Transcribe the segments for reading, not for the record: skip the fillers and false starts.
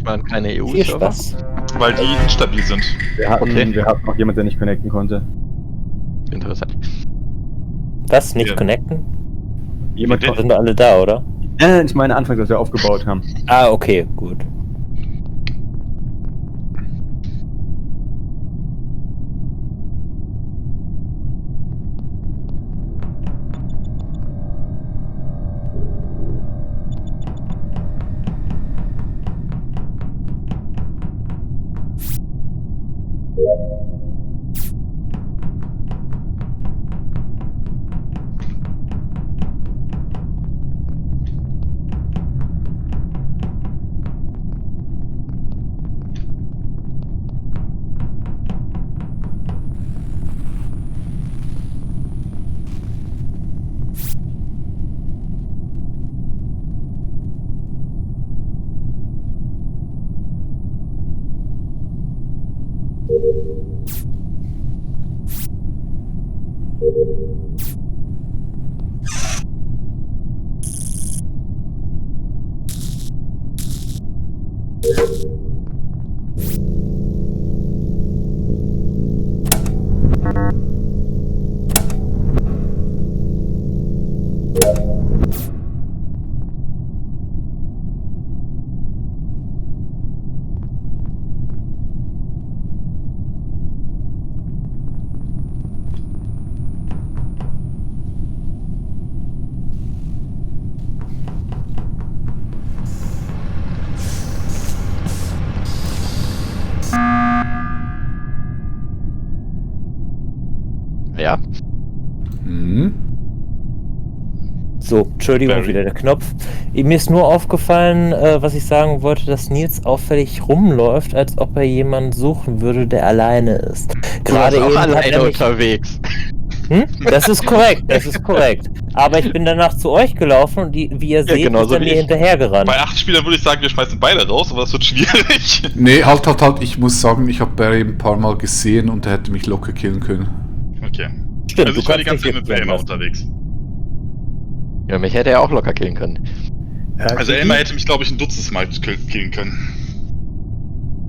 waren keine Viel EU-Server. Spaß. Weil die instabil sind. Wir hatten noch jemanden, der nicht connecten konnte. Interessant. Was? Nicht Ja. connecten? Jemand Bitte? Sind wir alle da, oder? ich meine anfangs, was wir aufgebaut haben. Ah, okay, gut. Ja. So, Entschuldigung, Barry. wieder der Knopf. Mir ist nur aufgefallen, was ich sagen wollte, dass Nils auffällig rumläuft, als ob er jemanden suchen würde, der alleine ist. Du warst auch hat alleine er mich- unterwegs. Das ist korrekt, das ist korrekt. Aber ich bin danach zu euch gelaufen und wie ihr seht, genauso ist er wie mir ich. hinterhergerannt. Bei 8 Spielern würde ich sagen, wir schmeißen beide raus, aber das wird schwierig. Nee, halt. Ich muss sagen, ich habe Barry ein paar Mal gesehen und er hätte mich locker killen können. Okay. Stimmt, Also du ich war die kannst ganze Zeit mich mit Elmar lassen. unterwegs. Ja, mich hätte er auch locker killen können. Also Elmar hätte mich, glaube ich, ein Dutzend Mal killen können.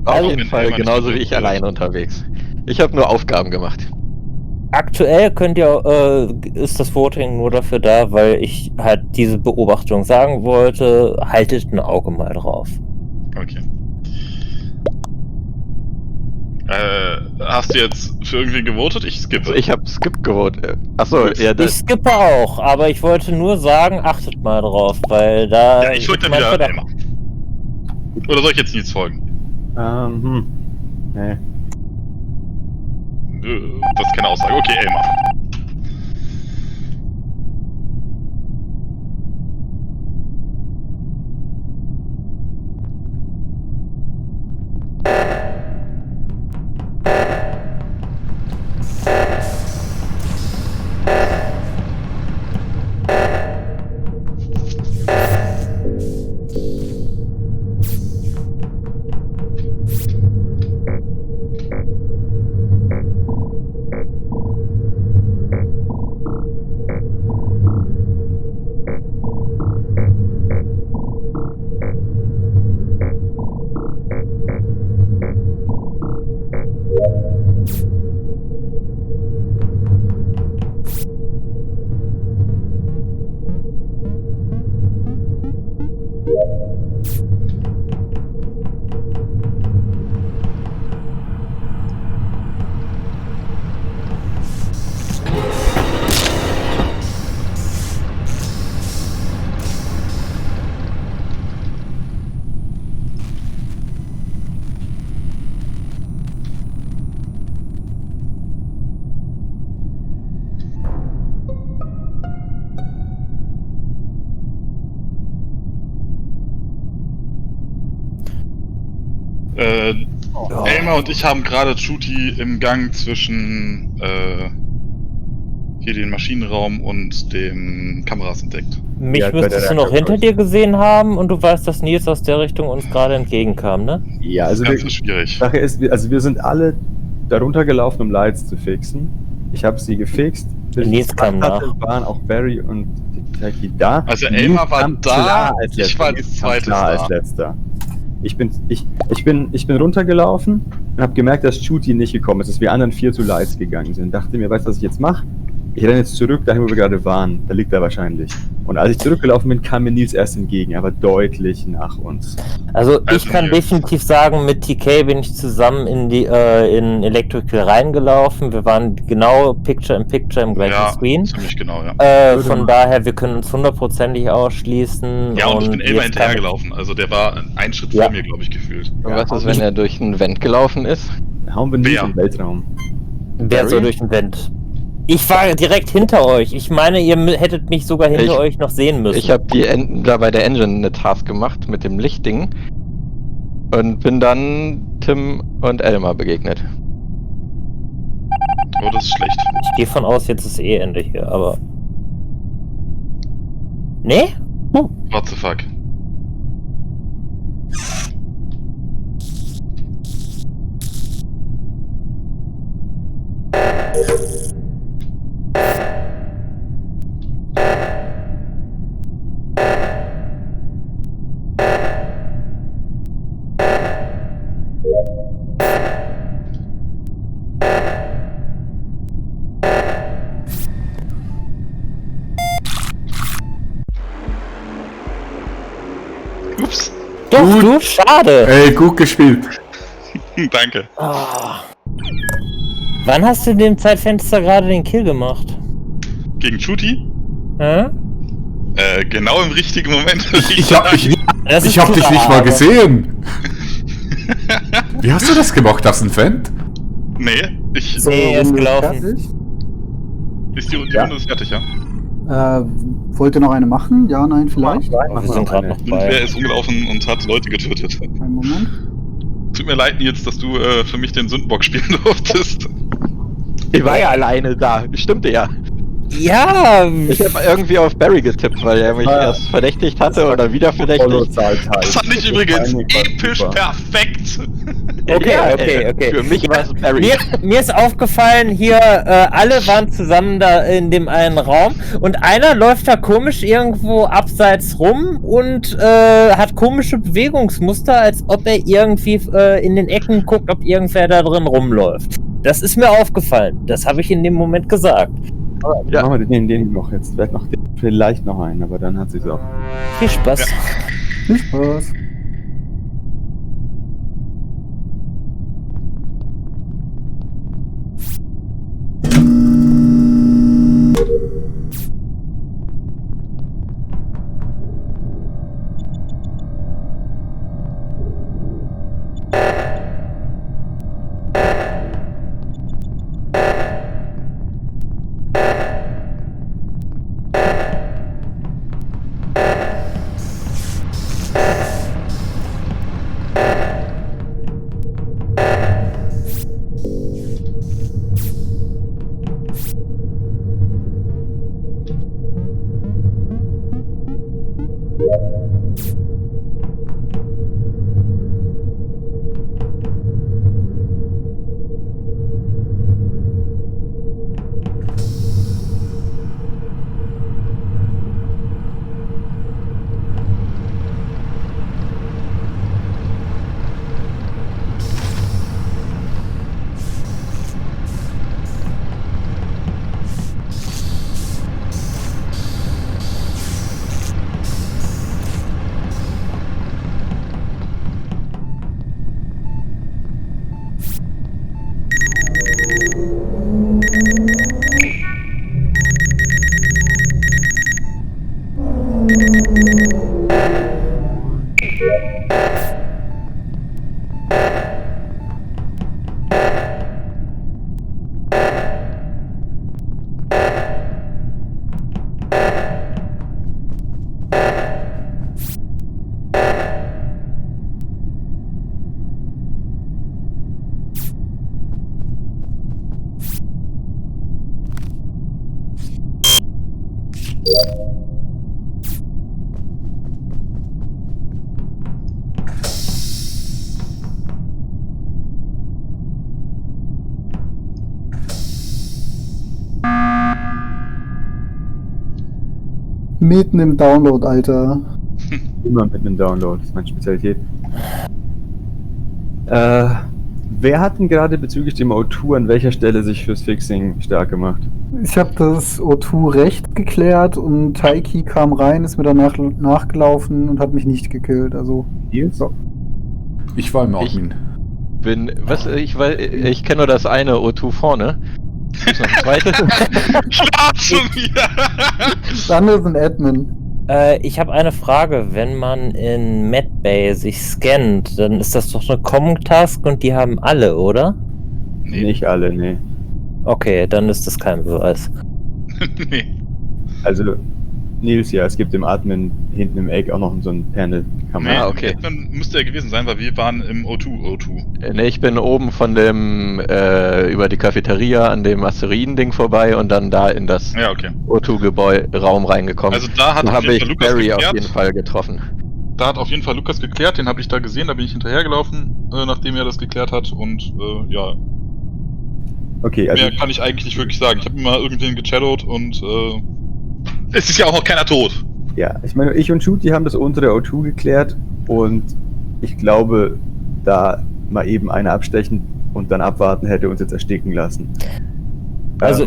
Auf Also, jeden Fall Elmar nicht genauso wie ich unterwegs alleine unterwegs. Ich habe nur Aufgaben gemacht. Aktuell ist das Voting nur dafür da, weil ich halt diese Beobachtung sagen wollte, haltet ein Auge mal drauf. Okay. Hast du jetzt für irgendwen gewotet? Ich skippe. Ich habe Skip gewotet. Achso, ja, Ich das. skippe auch, aber ich wollte nur sagen, achtet mal drauf, weil da... Ja, ich folge dann mein wieder Verdacht- Elmar. Oder soll ich jetzt Nils folgen? Nee. Das ist keine Aussage. Okay, Elmar. Elmar und ich haben gerade Chuti im Gang zwischen hier den Maschinenraum und den Kameras entdeckt. Mich Ja, bei müsstest der du noch hinter Reaktorkreuz. dir gesehen haben und du weißt, dass Nils aus der Richtung uns gerade entgegenkam, ne? Ja, Das also ist ganz die schwierig. Sache ist, wir sind alle darunter gelaufen, um Lights zu fixen. Ich habe sie gefixt. Bis ich Nils das kam gemacht hatte, nach. waren auch Barry und Taki da. Also Nils Elmar war kam da, klar als ich letzter. war Nils als kam zweites klar da. als letzter. Ich bin runtergelaufen und habe gemerkt, dass Shooty nicht gekommen ist, dass wir anderen 4 zu Lights gegangen sind. Dachte mir, weißt du, was ich jetzt mache? Ich renne jetzt zurück, dahin, wo wir gerade waren. Da liegt er wahrscheinlich. Und als ich zurückgelaufen bin, kam mir Nils erst entgegen, aber deutlich nach uns. Also ich kann Nils. definitiv sagen, mit TK bin ich zusammen in Electrical reingelaufen. Wir waren genau Picture in Picture im gleichen Ja, Screen. ziemlich genau, ja. Von daher, wir können uns hundertprozentig ausschließen. Ja, und ich bin Elmar jetzt kann- hinterhergelaufen. Also der war einen Schritt Ja. vor mir, glaube ich, gefühlt. Und was ist, wenn er durch ein Vent gelaufen ist? Hauen wir Nils Wer? im Weltraum. Wer Barry? soll durch den Vent? Ich war direkt hinter euch. Ich meine, ihr hättet mich sogar hinter Ich- euch noch sehen müssen. Ich habe da bei der Engine eine Task gemacht mit dem Lichtding und bin dann Tim und Elmar begegnet. Oh, das ist schlecht. Ich gehe von aus, jetzt ist Ende hier, aber. Nee? What the fuck? Ups. Doch, Gut. du? Schade. Ey, gut gespielt. Danke. Ah. Wann hast du in dem Zeitfenster gerade den Kill gemacht? Gegen Shooty? Hä? Genau im richtigen Moment. Ich hab dich Das ist nicht klar, mal aber- gesehen. Wie hast du das gemacht? Hast du ein Vent? Nee, ich. Nee, er ist Runde gelaufen. fertig. Die Ja. Runde ist fertig, ja. Wollt ihr noch eine machen? Ja, nein, vielleicht? Wir sind gerade noch Irgendwer bei. ist rumgelaufen und hat Leute getötet. Einen Moment. Tut mir leid, Nils, dass du für mich den Sündenbock spielen durftest. Ich war ja alleine da, stimmte ja. Ja! Ich habe irgendwie auf Barry getippt, weil er mich erst verdächtigt hatte oder wieder verdächtigt. Das fand ich übrigens episch perfekt. Okay, Ja, okay. Für mich war es Barry. Mir ist aufgefallen, hier, alle waren zusammen da in dem einen Raum und einer läuft da komisch irgendwo abseits rum und hat komische Bewegungsmuster, als ob er irgendwie in den Ecken guckt, ob irgendwer da drin rumläuft. Das ist mir aufgefallen. Das habe ich in dem Moment gesagt. Ja. Machen wir den noch jetzt. Vielleicht noch einen, aber dann hat sich's auch. Viel Spaß. Ja. Viel Spaß. Mitten im Download, Alter. Immer mit einem Download, das ist meine Spezialität. Wer hat denn gerade bezüglich dem O2 an welcher Stelle sich fürs Fixing stark gemacht? Ich habe das O2 rechts geklärt und Taiki kam rein, ist mir danach nachgelaufen und hat mich nicht gekillt. Also Nils? Ich war im Admin. Ich kenne nur das eine O2 vorne. Ist noch ein zweites? Schlaf schon wieder! das andere ist ein Admin. Ich habe eine Frage. Wenn man in Medbay sich scannt, dann ist das doch eine Common-Task und die haben alle, oder? Nee. Nicht alle, nee. Okay, dann ist das kein Beweis. Nee. Also, Nils, ja, es gibt im Admin hinten im Eck auch noch so ein Panel. Kann man Nee, okay. Admin müsste er gewesen sein, weil wir waren im O2. Ne, ich bin oben von dem, über die Cafeteria an dem Asteroiden-Ding vorbei und dann da in das Ja, okay. O2-Raum reingekommen. Also da hat da auf habe jeden ich Fall Lukas Barry auf geklärt. jeden Fall getroffen. Da hat auf jeden Fall Lukas geklärt, den habe ich da gesehen, da bin ich hinterhergelaufen, nachdem er das geklärt hat und ja, Okay, also mehr kann ich eigentlich nicht wirklich sagen. Ich habe immer irgendwen gechallowt und es ist ja auch noch keiner tot. ja, ich meine, ich und Shooty haben das untere O2 geklärt und ich glaube, da mal eben einer abstechen und dann abwarten hätte uns jetzt ersticken lassen. Also,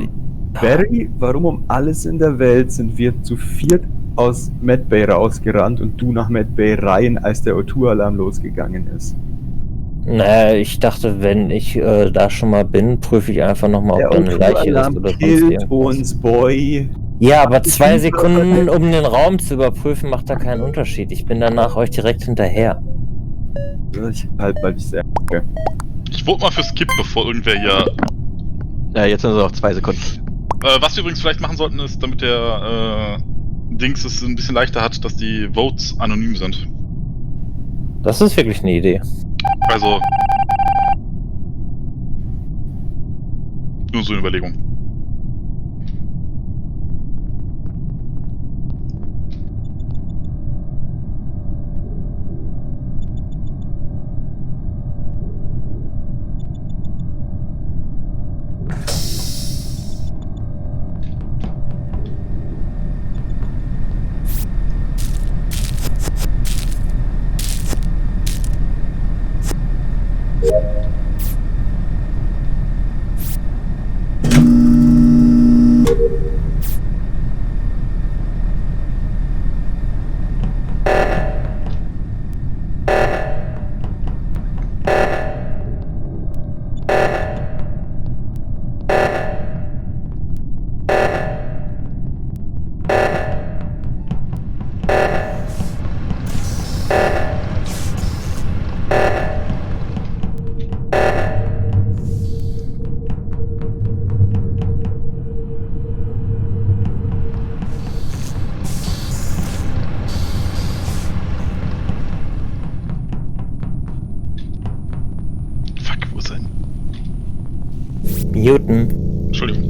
Barry, warum um alles in der Welt sind wir zu viert aus Medbay rausgerannt und du nach Medbay rein, als der O2-Alarm losgegangen ist? naja, ich dachte, wenn ich da schon mal bin, prüfe ich einfach nochmal, Der ob da eine Leiche ist O2-Alarm oder sonst killt irgendwas. uns, Boy. Ja, aber 2 Sekunden, um den Raum zu überprüfen, macht da keinen Unterschied. Ich bin danach euch direkt hinterher. Ich halt, weil ich sehr. Okay. Ich vote mal für Skip, bevor irgendwer hier... Ja, jetzt sind es noch 2 Sekunden. was wir übrigens vielleicht machen sollten, ist, damit der Dings es ein bisschen leichter hat, dass die Votes anonym sind. Das ist wirklich eine Idee. Also... Nur so eine Überlegung. Newton. Entschuldigung.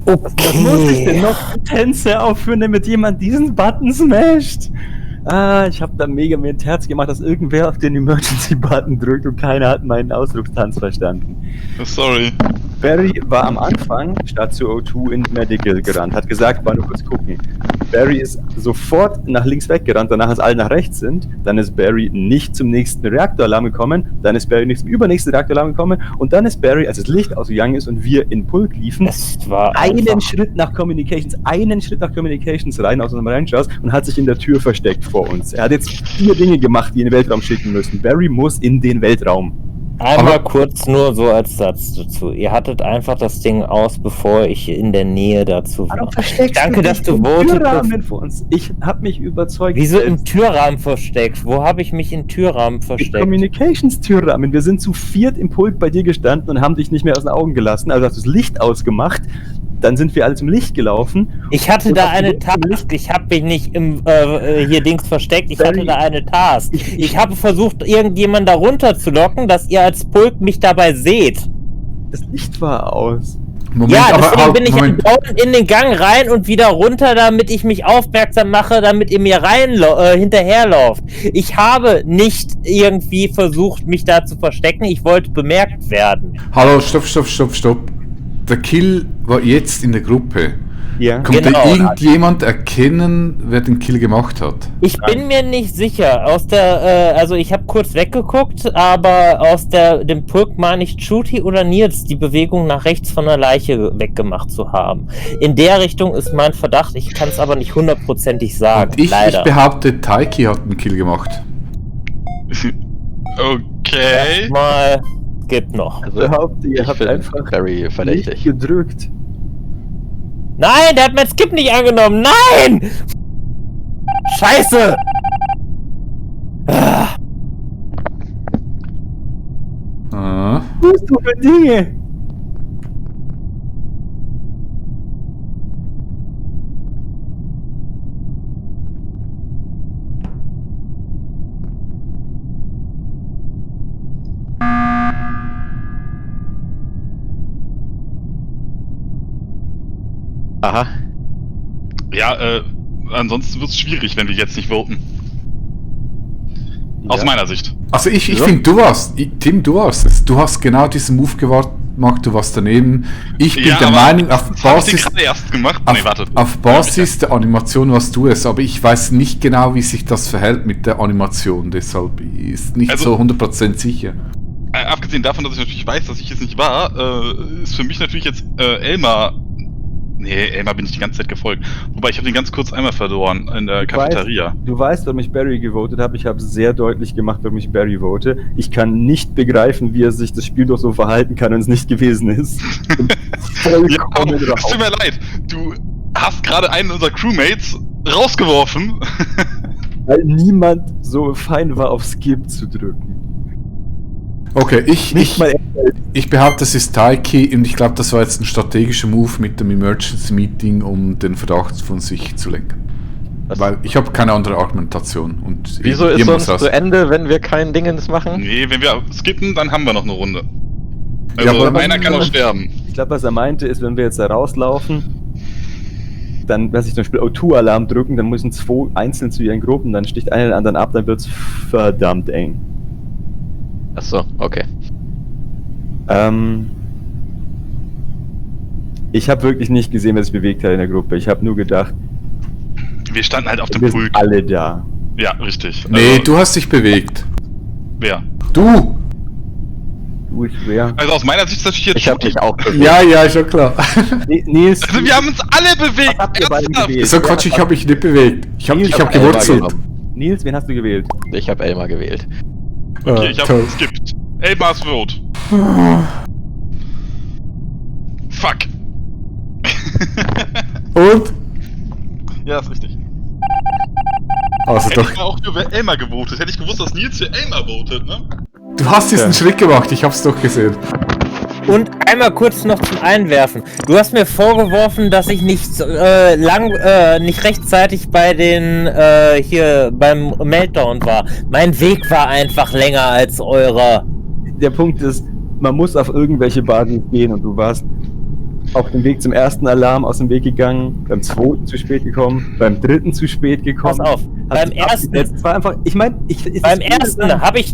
Was muss ich denn noch für Tänze aufführen, damit jemand diesen Button smasht? Ich habe da mega mir ein Herz gemacht, dass irgendwer auf den Emergency-Button drückt und keiner hat meinen Ausdruckstanz verstanden. Sorry. Barry war am Anfang statt zu O2 in Medical gerannt, hat gesagt, mal nur kurz gucken. Barry ist sofort nach links weggerannt, danach als alle nach rechts sind, dann ist Barry nicht zum nächsten Reaktoralarm gekommen, dann ist Barry nicht zum übernächsten Reaktoralarm gekommen und dann ist Barry, als das Licht ausgegangen ist und wir in Pulk liefen, einen Schritt nach Communications rein aus unserem Ranchhaus und hat sich in der Tür versteckt vor uns. Er hat jetzt 4 Dinge gemacht, die in den Weltraum schicken müssen. Barry muss in den Weltraum. Einmal kurz nur so als Satz dazu. Ihr hattet einfach das Ding aus, bevor ich in der Nähe dazu war. Danke, dass du votest. Ich habe mich überzeugt. Wieso im Türrahmen versteckt? Wo habe ich mich im Türrahmen versteckt? Im Communications-Türrahmen. Wir sind zu 4 im Pult bei dir gestanden und haben dich nicht mehr aus den Augen gelassen. Also hast du das Licht ausgemacht. Dann sind wir alle zum Licht gelaufen. Ich hatte da eine Task. Ich habe mich nicht im hier Dings versteckt. Ich hatte da eine Task. Ich habe versucht, irgendjemanden da runterzulocken, dass ihr als Pulk mich dabei seht. Das Licht war aus. Moment, ja, deswegen bin ich andauernd in den Gang rein und wieder runter, damit ich mich aufmerksam mache, damit ihr mir hinterherlauft. Ich habe nicht irgendwie versucht, mich da zu verstecken. Ich wollte bemerkt werden. Hallo, stopp. Der Kill war jetzt in der Gruppe. Ja. Konnte irgendjemand erkennen, wer den Kill gemacht hat? Ich bin mir nicht sicher. Also ich habe kurz weggeguckt, aber aus dem Pulk meine ich Shooty oder Nils die Bewegung nach rechts von der Leiche weggemacht zu haben. In der Richtung ist mein Verdacht, ich kann es aber nicht hundertprozentig sagen. Und ich behaupte, Taiki hat einen Kill gemacht. Okay. Erstmal gibt noch. Also, Behaupte, ihr habt einfach Barry verdächtig nicht gedrückt. Nein, der hat mein Skip nicht angenommen. Nein! Scheiße! Ah. Was tust du für Dinge? Aha. Ja, ansonsten wird es schwierig, wenn wir jetzt nicht voten. Aus meiner Sicht. Also ich finde, Tim, du warst es. Du hast genau diesen Move gemacht, du warst daneben. Ich bin der Meinung, auf Basis der Animation warst du es, aber ich weiß nicht genau, wie sich das verhält mit der Animation, deshalb ist nicht so 100% sicher. Abgesehen davon, dass ich natürlich weiß, dass ich es nicht war, ist für mich natürlich jetzt Elmar. Nee, Elmar bin ich die ganze Zeit gefolgt. Wobei, ich habe den ganz kurz einmal verloren in der Cafeteria. Du weißt, warum ich Barry gewotet habe. Ich habe sehr deutlich gemacht, warum ich Barry vote. Ich kann nicht begreifen, wie er sich das Spiel doch so verhalten kann, wenn es nicht gewesen ist. Ja, es tut mir leid. Du hast gerade einen unserer Crewmates rausgeworfen. Weil niemand so fein war, auf Skip zu drücken. Okay, ich behaupte, das ist Taiki und ich glaube, das war jetzt ein strategischer Move mit dem Emergency Meeting, um den Verdacht von sich zu lenken. Weil ich habe keine andere Argumentation. Und wieso ist sonst zu Ende, wenn wir kein Dingens machen? Nee, wenn wir skippen, dann haben wir noch eine Runde. Also ja, aber einer kann noch sterben. Ich glaube, was er meinte, ist, wenn wir jetzt da rauslaufen, dann, was ich zum Beispiel O2-Alarm drücken, dann müssen 2 einzeln zu ihren Gruppen, dann sticht einer den anderen ab, dann wird's verdammt eng. Achso, okay. Ich habe wirklich nicht gesehen, wer sich bewegt hat in der Gruppe. Ich habe nur gedacht, wir standen halt auf dem wir Pulk. sind alle da. Ja, richtig. Nee, also, du hast dich bewegt. Wer? Du! Wer? Also aus meiner Sicht ist natürlich jetzt Ich habe dich auch bewegt. Ja, schon klar. Nils, Also wir haben uns alle bewegt! was habt ihr beide gewählt? So Quatsch, ich habe mich nicht bewegt. Ich hab gewurzelt. Nils, wen hast du gewählt? Ich habe Elmar gewählt. Okay, ich habe geskippt. Elmars Vote. Fuck. Und? Ja, ist richtig. Also Hätte doch. ich mal auch für Elmar gewotet. Hätte ich gewusst, dass Nils für Elmar votet, ne? Du hast diesen Schritt gemacht, ich hab's doch gesehen. Und einmal kurz noch zum Einwerfen. Du hast mir vorgeworfen, dass ich nicht nicht rechtzeitig bei den hier beim Meltdown war. Mein Weg war einfach länger als eurer. Der Punkt ist, man muss auf irgendwelche Basis gehen und du warst Auf dem Weg zum ersten Alarm aus dem Weg gegangen, beim zweiten zu spät gekommen, beim dritten zu spät gekommen. Pass auf, beim ersten Es war einfach, ich meine, beim ersten habe ich